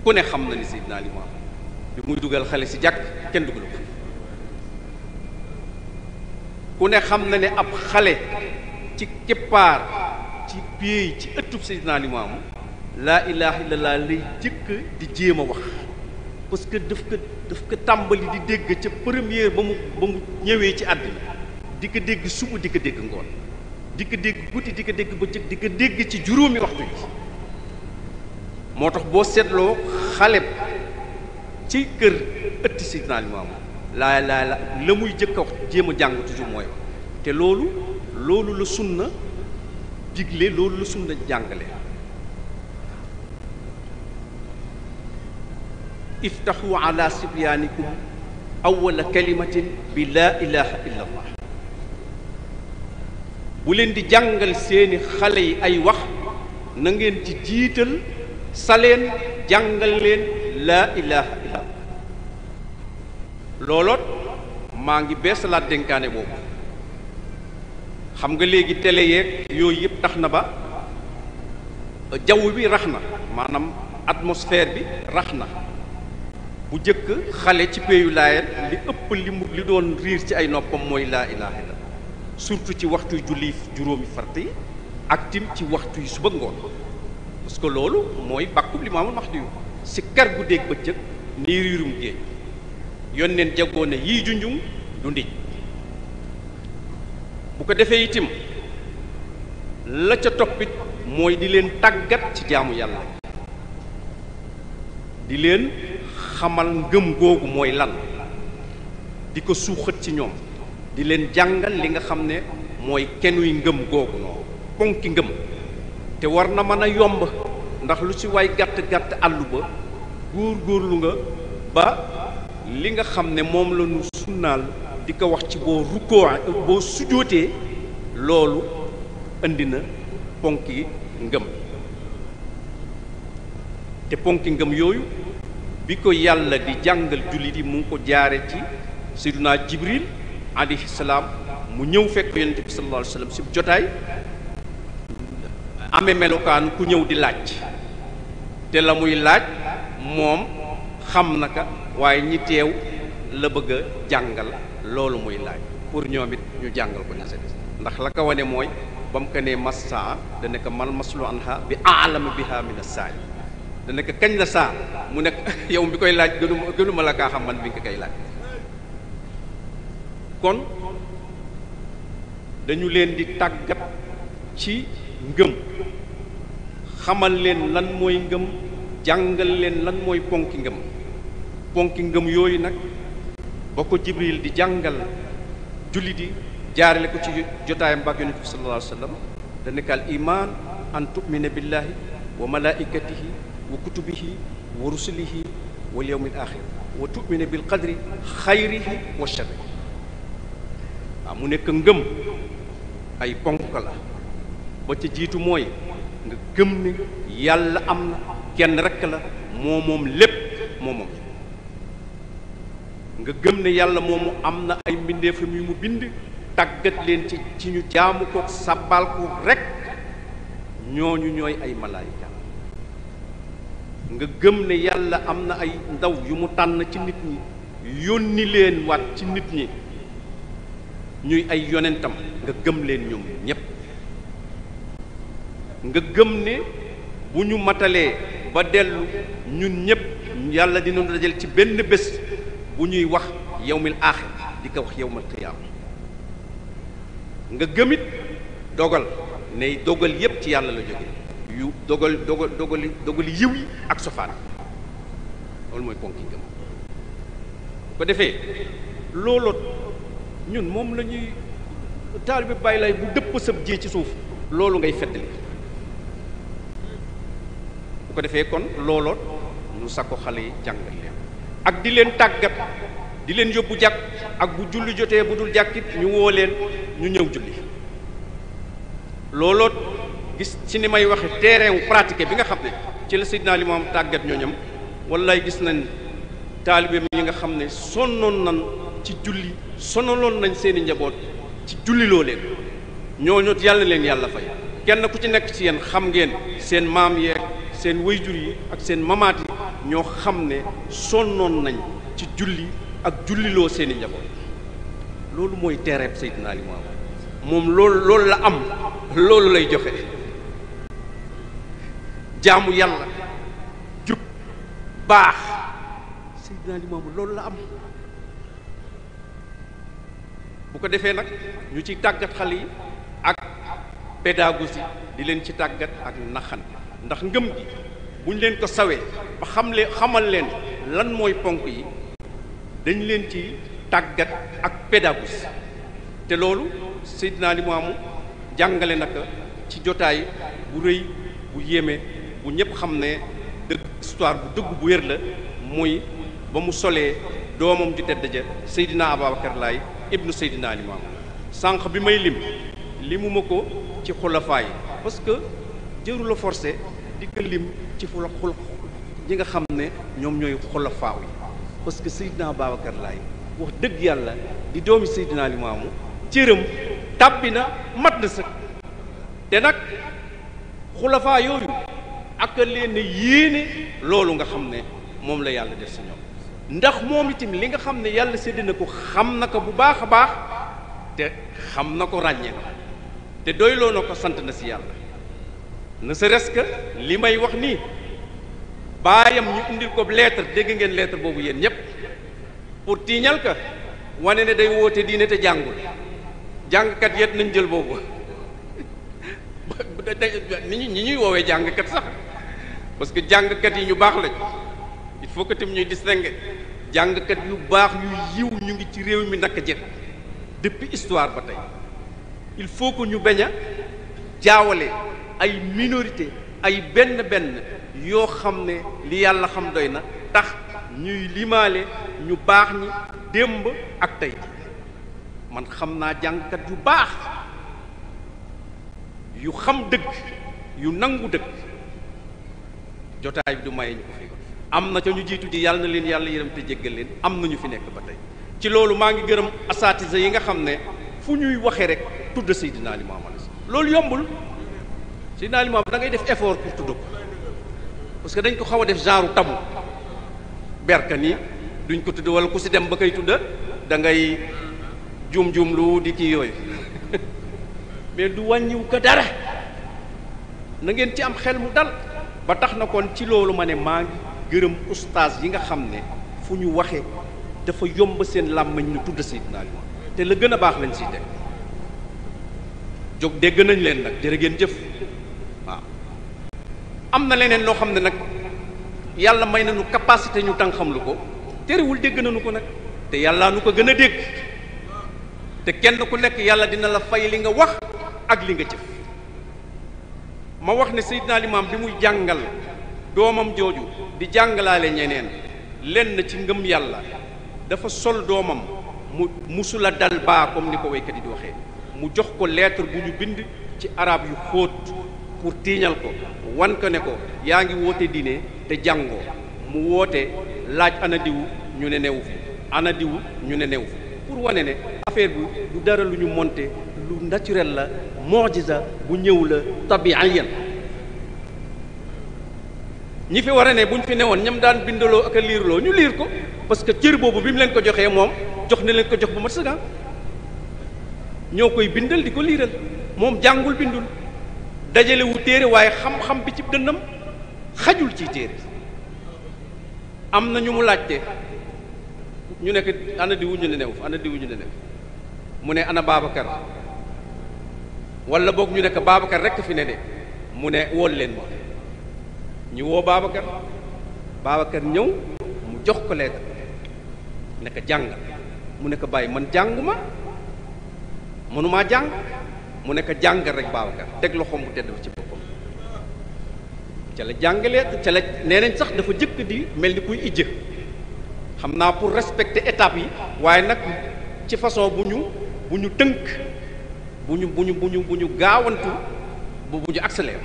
ku ne xam na ni Seydina Ali moom bi muy dugal xale si jàkk kenn dugalu ko. ku ne xam na ne ab xale ci keppaar ci pied ci ëttub Seydina Ali moom laa ilaha illallah lay jëkk di jéem a wax, parce que daf ko tàmbali di dégg ca première ba mu ñëwee ci àddina, di ko dégg suba, di ko dégg ngoon, di ko dégg guddi, di ko dégg bëccëg, di ko dégg ci juróomi waxtu yi. moo tax boo seetloo xale ci kër ëtti Seydina Ali moom la muy jëkk a wax jéem a jàng toujours mooy wax, te loolu la sunna digle, loolu la sunna jàngale. iftaxu ala sibyaanikum awwala kalimatin bi laa ilaha illa allah. bu leen di jàngal seeni xale yi ay wax, na ngeen ci jiital saleen jàngal leen laa ilaha illa allah. looloot maa ngi beesalaat dénkaane boobu. xam nga léegi télé yeeg yooyu yëpp tax na ba jaww bi rax na, maanaam atmosphère bi rax na. bu jëkk xale ci péeyu laayeen li ëpp li doon riir ci ay noppam mooy laa ilaha illa, surtout ci waxtuy julli juróomi farata yi ak tim ci waxtu yi suba ngoon, parce que loolu mooy bàkkub Limaamul Mahdi yu si kar gu dégg bëccëg nii riirum géej yónneen jagoo ne yii junjung du ndij. bu ko defee itim la ca toppit mooy di leen tàggat ci jaamu yàlla, di leen xamal ngëm googu mooy lan, di ko suuxat ci ñoom, di leen jàngal li nga xam ne mooy kenuy ngëm googu noonu, ponki ngëm. te war na mën a yomb, ndax lu ci waay gàtt-gàtt àllu ba góor-góorlu nga ba li nga xam ne moom la ñu sunnaal di ko wax ci boo rukkoo boo sujjóotee, loolu indi na ponki ngëm. te ponki ngëm yooyu bi ko yàlla di jàngal jullit yi mu ngi ko jaare ci Seydina Jibril alayhi salaam, mu ñëw fekk yonent bi sallallahu alayhi wa sallam si jotaay, amee melokaan ku ñëw di laaj, te la muy laaj moom xam na ka, waaye ñi teew la bëgg a jàngal loolu muy laaj, pour ñoom it ñu jàngal ko ña sa des. ndax la ko wane mooy ba mu ko nee massa dana ko mal maslu anha bi aalama biha min as-saa'il, dana ko kañ la saa, mu nekk yow mi koy laaj gënuma la kaa xam man bi nga koy laaj. kon dañu leen di tàggat ci ngëm, xamal leen lan mooy ngëm, jàngal leen lan mooy ponki ngëm. ponki ngëm yooyu nag ba ko Jibril di jàngal jullit yi jaarale ko ci jotaayam baak yonent bi sallallahu alayhi wa sallam, dana ko al iman an tu'mina billahi wa malaikatihi wa kutubihi wa rusulihi wal yawmil axir wa tu'mina bil qadri xayrihi wa sharrihi. waaw mu nekk ngëm ay ponk la, ba ca jiitu mooy nga gëm ne yàlla am na, kenn rekk la, moom lépp moom. nga gëm ne yàlla moomu am na ay mbindeefam yu mu bind, tàggat leen ci ñu jaamu ko, sabbal ko rekk, ñooñu ñooy ay malaayika. nga gëm ne yàlla am na ay ndaw yu mu tànn ci nit ñi, yónni leen waat ci nit ñi ñuy ay yonentam, nga gëm leen ñoom ñépp. nga gëm ne bu ñu matalee ba dellu ñun ñépp yàlla dina dajal ci benn bés bu ñuy wax yawmil aaxir, di ko wax yawmal qiyaama. nga gëmit dogal ne dogal yépp ci yàlla la jóge, yu dogali yiw yi ak sofaan, loolu mooy ponki ngëm. ko defee looloot ñun moom la ñuy taalibe Baay Laay bu dëpp sab jee ci suuf, loolu ngay feddali. bu ko defee kon looloot ñu sakko xale yi jàngal leen ak di leen tàggat, di leen yóbbu jàkk, ak bu julli jotee bu dul jàkkit ñu woo leen ñu ñëw julli. looloot gis ci ni may waxe terrain wu pratiqué bi nga xam ne ci la Seydina Limaamu tàggat ñooñam, wallaay gis nañ taalibeem yi nga xam ne sonnoon nañ ci julli, sonaloon nañ seeni njaboot ci julli loo leen. ñooñu yàlla leen yàlla fay. kenn ku ci nekk ci yéen xam ngeen seen maam yeeg seen wayjur yi ak seen mamaat yi ñoo xam ne sonnoon nañ ci julli ak julliloo seeni njaboot. loolu mooy tereeb Seydina Limaamu moom loolu la am, loolu lay joxe. jaamu yàlla, jub, baax, Seydina Limaamu loolu la am. bu ko defee nag ñu ci tàggat xale yi ak pédagogie di leen ci tàggat ak naxan, ndax ngëm gi buñ leen ko sawee ba xamal leen lan mooy ponk yi, dañ leen ci tàggat ak pédagogie. te loolu Seydina Limaamu jàngale naka ci jotaay bu rëy bu yéeme bu ñëpp xam ne dëgg histoire bu dëgg bu wér la, muy ba mu solee doomam ju tedd ja Seydina Ababacar Laay ibnu Seydina Limaamu. sànq bi may limuma ko ci xulafaa yi parce que jëru la forcé di ko lim ci xul ñi nga xam ne ñoom ñooy xulafaa yi, parce que Seydina Ababacar Laay wax dëgg yàlla di doomi Seydina Limaamu cëram tàbbi na mat na sëkk. te nag xulafaa yooyu ak leen yéene loolu nga xam ne moom la yàlla def si ñoom, ndax moom itam li nga xam ne yàlla sédd na ko xam na ko bu baax a baax, te xam na ko ràññee na te doyloo na ko, sant na si yàlla. ne serait-ce que li may wax nii baayam ñu indil ko lettre, dégg ngeen lettre boobu yéen ñëpp, pour tiiñal ka wane ne day woote diine te jàngul. jàngkat yet nañ jël boobu ñi ñuy woowee jàngkat sax, parce que jàngkat yi ñu baax lañ, il faut que tam ñuy distinguer. jàngkat yu baax yu yiw ñu ngi ci réew mi naka jekk depuis histoire ba tey. il faut que ñu bañ a jaawale ay minorité, ay benn yoo xam ne li yàlla xam doy na tax ñuy limaale ñu baax ñi démb ak tey. man xam naa jàngkat yu baax yu xam dëgg, yu nangu dëgg. jotaay bi du maye ñu ko fi am na ca ñu jiitu ji, yàlla na leen yàlla yërëm te jéggal leen, am na ñu fi nekk ba tey. ci loolu maa ngi gërëm asatise yi nga xam ne fu ñuy waxee rek tudd Seydina Limaamu loolu yombul. Seydina Limaamu da ngay def effort pour tudd ko, parce que dañ ko xaw a def genre tabu. berka nii duñ ko tudd, wala ku si dem ba koy tudd da ngay juum lu di kii yooyu mais du wàññiw ko dara. na ngeen ci am xel mu dal. ba tax na kon ci loolu ma ne maa ngi gërëm ustaas yi nga xam ne fu ñu waxee dafa yomb seen làmmiñ ñu tudd Seydina Limaamu, te la gën a baax lañ siy teg. jóg dégg nañ leen nag, jërë ngeen jëf. waaw am na leneen loo xam ne nag yàlla may nañu capacité ñu tàng xam lu ko, terewul dégg nañu ko nag, te yàlla nu ko gën a dégg. te kenn ku nekk yàlla dina la fay li nga wax ak li nga jëf. ma wax ne Seydina Limaamu bi muy jàngal doomam jooju di jàngalaale ñeneen lenn ci ngëm yàlla, dafa sol doomam mu musula dal baa comme ni ko waykat yi di waxee, mu jox ko lettre bu ñu bind ci arab yu xóot pour tiiñal ko, wan ko ne ko yaa ngi woote diine te jàngoo. mu woote laaj ana diwu ñu ne newu fi, ana diwu ñu ne newu fi, pour wane ne affaire bi du dara lu ñu monté, lu naturel la, mu'jiza bu ñëw la tabiiyan. ñi fi war a ne buñ fi newoon ñam daan bindaloo ak a liirloo ñu liir ko, parce que cër boobu bi mu leen ko joxee moom jox na leen ko jox bu mat sëga. ñoo koy bindal di ko liiral, moom jàngul bindul, dajalewu téere, waaye xam-xam bi ci dënnam xajul ci téere. am na ñu mu laajte ñu nekk ana diwu ñu ne new ana diwu ñu ne new mu ne ana Babacar, wala boog ñu nekk Babacar rekk fi ne de, mu ne wool leen ma. ñu woo Babacar ñëw mu jox ko lettre ne ko jàngal. mu ne ko bàyyi man jànguma, mënumaa jàng. mu ne ko jàngal rek Babacar, teg loxoom bu tedd ci boppam. ca la jàngalee, ca la nee nañ sax dafa jëkk di mel ni kuy ijj, xam naa pour respecter étape yi, waaye nag ci façon bu ñu tënk, bu ñu gaawantu, bu ñu accéléré.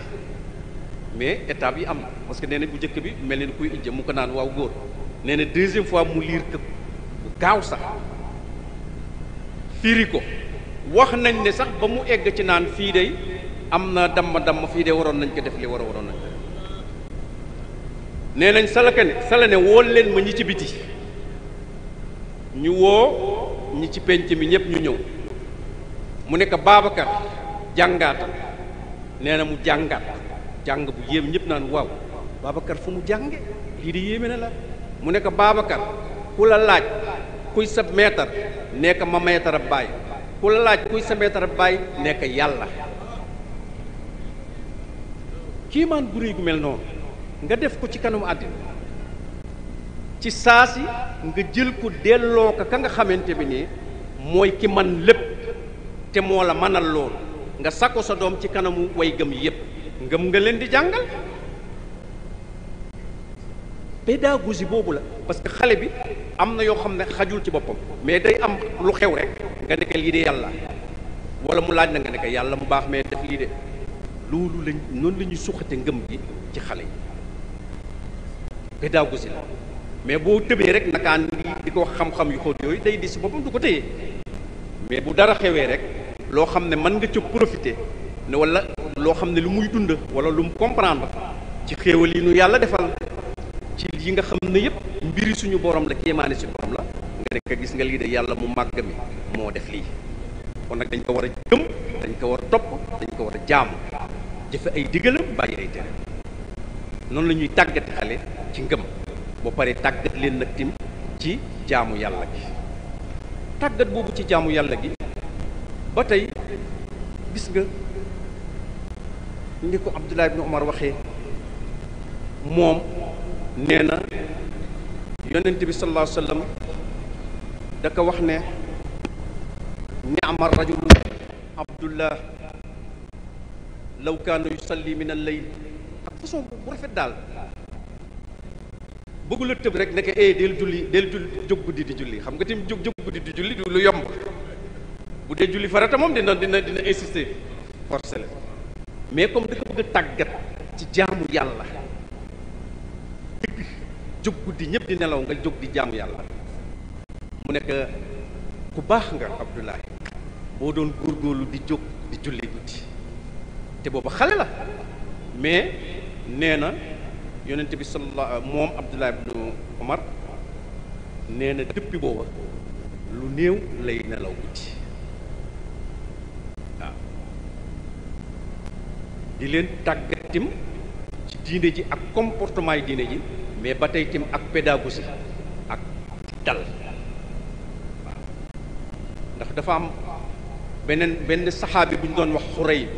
mais étape yi am na, parce que nee nañ bu njëkk bi mel ni kuy ijj mu ko naan waaw góor. nee na deuxième fois mu liir këpp bu gaaw sax firi ko wax nañ ne sax ba mu egg ci naan fii de am na damm fii de waroon nañ ko def li waroon nañ ko nee nañ sala ne woo leen ma ñi ci biti ñu woo ñi ci penc mi ñëpp ñu ñëw mu nekk Babacar jàngaatal nee na mu jàngaat jàng bu yéem ñëpp naan waaw Babacar fu mu jànge lii di yéeme na la mu nekk Babacar ku la laaj kuy sa maître nekk ma maître ab baay ku la laaj kuy sa maître ab baay nekk yàlla kiimaan gu réy gu mel noonu nga def ko ci kanamu àddina ci saasi nga jël ko delloo ko ka nga xamante bi nii mooy ki man lépp te moo la mënal loolu nga sakko sa doom ci kanamu way gëm yépp ngëm nga leen di jàngal pédagogie boobu la parce que xale bi am na yoo xam ne xajul ci boppam mais day am lu xew rek nga nekk lii de yàlla wala mu laaj na nga nekk yàlla mu baax mais def lii de loolu lañ noonu la ñuy suqate ngëm gi ci xale yi pédagogie la mais boo tëbee rek nakaan di ko wax xam-xam yu xóot yooyu day di si boppam du ko téye mais bu dara xewee rek loo xam ne mën nga ca profiter ne wala loo xam ne lu muy dund wala lu mu comprendre ci xéewal yi nu yàlla defal ci yi nga xam ne yëpp mbiri suñu borom la kéemaane suñu borom la nga nekk gis nga lii de yàlla mu màgg mi moo def lii kon nag dañ ko war a gëm dañ ko war a topp dañ ko war a jaamu jëfe ay digalam bàyyi ay tere noonu la ñuy tàggati xale ci ngëm ba pare tàggat leen nag tim ci jaamu yàlla gi tàggat boobu ci jaamu yàlla gi ba tey gis nga ni ko Abdullah ibn Umar waxee moom nee na yonent bi sallallahu alayhi wa sallam da ko wax ne ni'ma rajul Abdullah law kaana yusalli min al-layl ak façon bu rafet daal bëggula tëb rek nekk del julli jóg guddi di julli xam nga tim jóg guddi di julli du lu yomb bu dee julli farata moom dina insister forcé la mais comme da ko bëgg a tàggat ci jaamu yàlla dëgg jóg guddi ñëpp di nelaw nga jóg di jaamu yàlla mu nekk ku baax nga Abdoulaye boo doon góorgóorlu di jóg di julli guddi te booba xale la mais nee na yonent bi sallallahu moom Abdullah ibn Umar nee na depuis booba lu néew lay nelaw guddi waaw di leen tàggatim ci diine ji ak comportement yi diine ji mais ba tey tim ak pédagogie ak dal waaw ndax dafa am benn saxaabi bu ñu doon wax Xurayb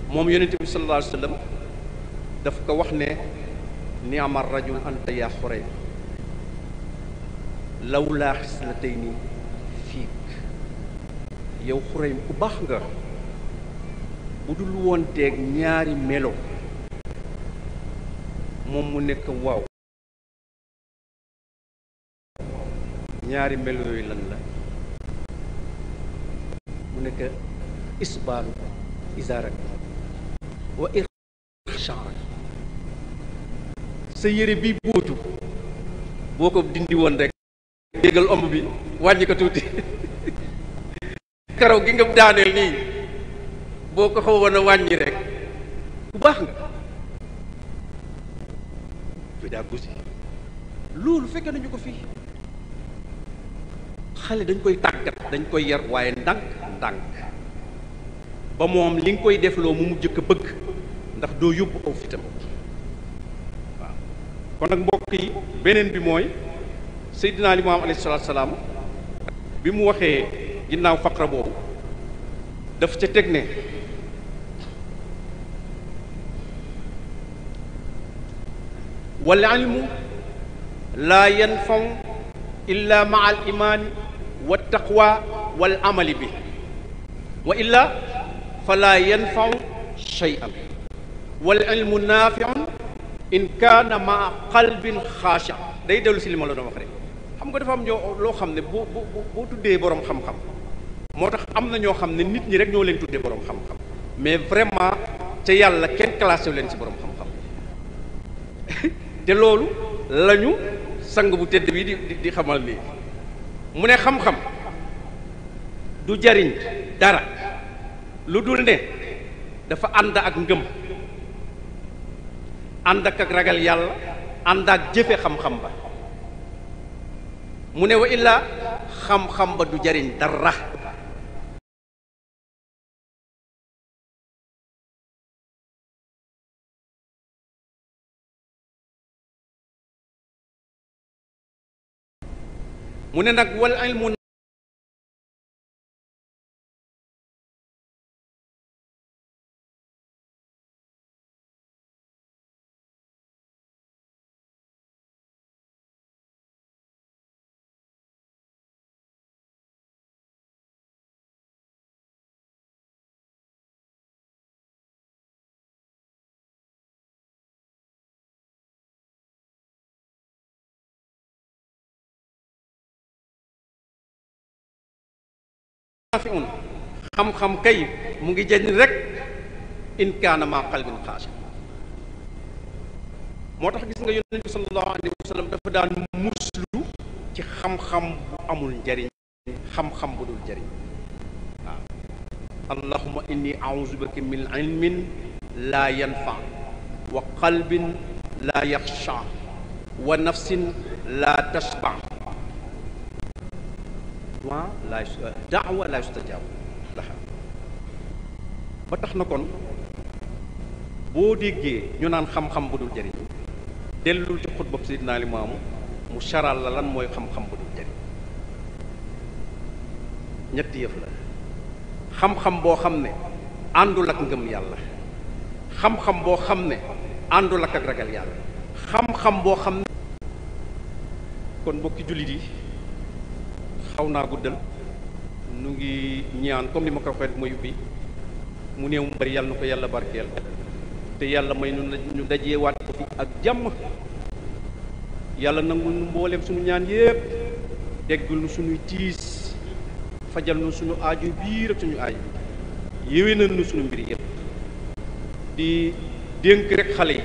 moom yonent bi sallallahu alayhi wa sallam daf ko wax ne ni'ma rajul anta yaa Xurayb lawlaa xislatayni fiik yow Xurayb ku baax nga bu dul woon teeg ñaari melo moom mu nekk waaw ñaari melo yooyu lan la mu nekk isbaalu izaarak wa irshaarak sa yére bi bóotu boo ko dindi woon rek déggal omb bi wàññi ko tuuti karaw gi nga daaneel nii boo ko xawoon a wàññi rek ku baax nga pédagogie loolu fekke nañu ko fii xale dañ koy tàggat dañ koy yar waaye ndànk ba moom li nga koy defloo mu mujj ko bëgg ndax doo yóbbu aw fitam waaw kon nag mbokk yi beneen bi mooy Seydina Limaamu alayhi salaatu salaam bi mu waxee ginnaaw faqra boobu daf ca teg ne wal ilmu laa yanfaw illa maa al imaani wa taqwa wal amali bi wa illa fala yanfaw shay'an wal ilmu naafi'un in kaana maa qalbin xaashi day dellu si li ma la doon wax rek xam nga dafa am loo xam ne boo tuddee boroom xam-xam moo tax am na ñoo xam ne nit ñi rek ñoo leen tuddee boroom xam-xam mais vraiment ca yàlla kenn classé wu leen ci boroom xam-xam te loolu lañu sang bu tedd bi di xamal nii mu ne xam-xam du jariñ dara lu dul ne dafa ànd ak ngëm ànd ak ragal yàlla ànd ak jëfe xam-xam ba mu ne wa illaa xam-xam ba du jariñ dara mu ne nag wal ilmu xam-xam kay mu ngi jëriñ rek in kaana maa qalbin xaashi moo tax gis nga yonent bi sallallahu alayhi wa sallam dafa daan muslu ci xam-xam bu amul njariñ xam-xam bu dul njariñ waaw allahumma inni a'uuzu bika min ilmin laa yanfa wa qalbin laa yaxsha wa nafsin laa tashba daawa laa yustajaab laha ba tax na kon boo déggee ñu naan xam-xam bu dul jëriñ dellul ci xutba Seydina Limaamu mu saral la lan mooy xam-xam bu dul jëriñ ñetti yëf la xam-xam boo xam ne àndul ak ngëm yàlla xam-xam boo xam ne àndul ak ragal yàlla xam-xam boo xam ne kon mbokki jullit yi xaw naa guddal nu ngi ñaan comme ni ma ko waxee ma yubbi mu néew mu bari yàlla na ko yàlla barkeel te yàlla may ñu dajee waat ko fi ak jàmm yàlla nangul nu mbooleem suñu ñaan yépp deggul nu suñuy tiis fajal nu suñu aaju biir ak suñu aaju yéwénal nu suñu mbir yépp di dénk rek xale yi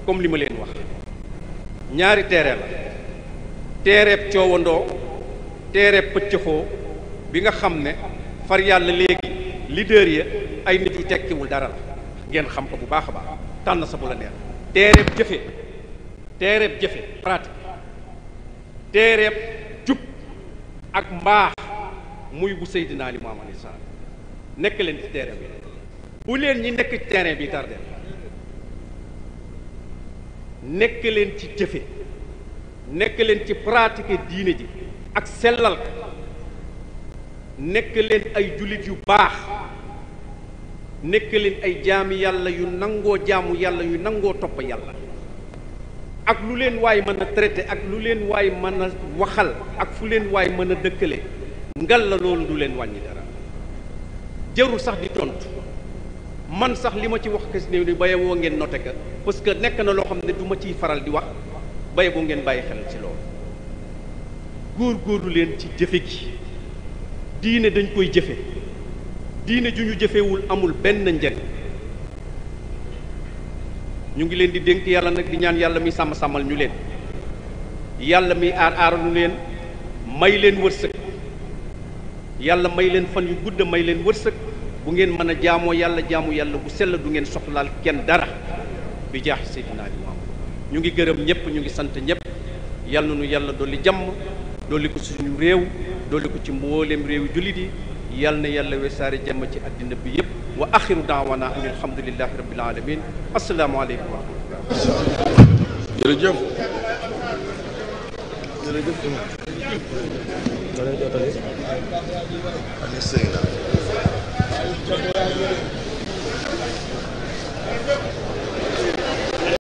comme li ma leen wax ñaari teere la teereeb coowandoo teereeb pëccëxoo bi nga xam ne far yàlla léegi leader ya ay nit yu tekkiwul dara la ngeen xam ko bu baax a baax tànn sa bu la neex teereeb jëfe pratique teereeb jub ak mbaax muy bu Seydina Limaamu alayhi salaam nekk leen ci terrain bi bu leen ñi nekk ci terrain bi tardé nekk leen ci jëfe nekk leen ci pratique diine ji ak sellal ko nekk leen ay jullit yu baax nekk leen ay jaami yàlla yu nangoo jaamu yàlla yu nangoo topp yàlla ak lu leen waay mën a traité ak lu leen waay mën a waxal ak fu leen waay mën a dëkkale ngal la loolu du leen wàññi dara jarul sax di tontu man sax li ma ci wax kes néew ni baye woo ngeen noté ka parce que nekk na loo xam ne du ma ciy faral di wax baye boo ngeen bàyyi xel ci loolu góor-góorlu leen ci jëfe gi diine dañ koy jëfe diine ju ñu jëfewul amul benn njëriñ ñu ngi leen di dénk yàlla nag di ñaan yàlla mi sàmm-sàmmal ñu leen yàlla mi aar-aaralu leen may leen wërsëg yàlla may leen fan yu gudd may leen wërsëg bu ngeen mën a jaamoo yàlla jaamu yàlla bu sell du ngeen soxlaal kenn dara bi jaax Seydina Limaamu ñu ngi gërëm ñëpp ñu ngi sant ñëpp yàlla nu yàlla dolli jàmm dolli ko suñu réew dolli ko ci mbooleem réew jullit yi yàlla na yàlla wesaare jàmm ci àddina bi yëpp wa axiru daawana an alhamdulillahi rabbil alamin assalaamu aleykum wa rahmatullah jërëjëf jërëjëf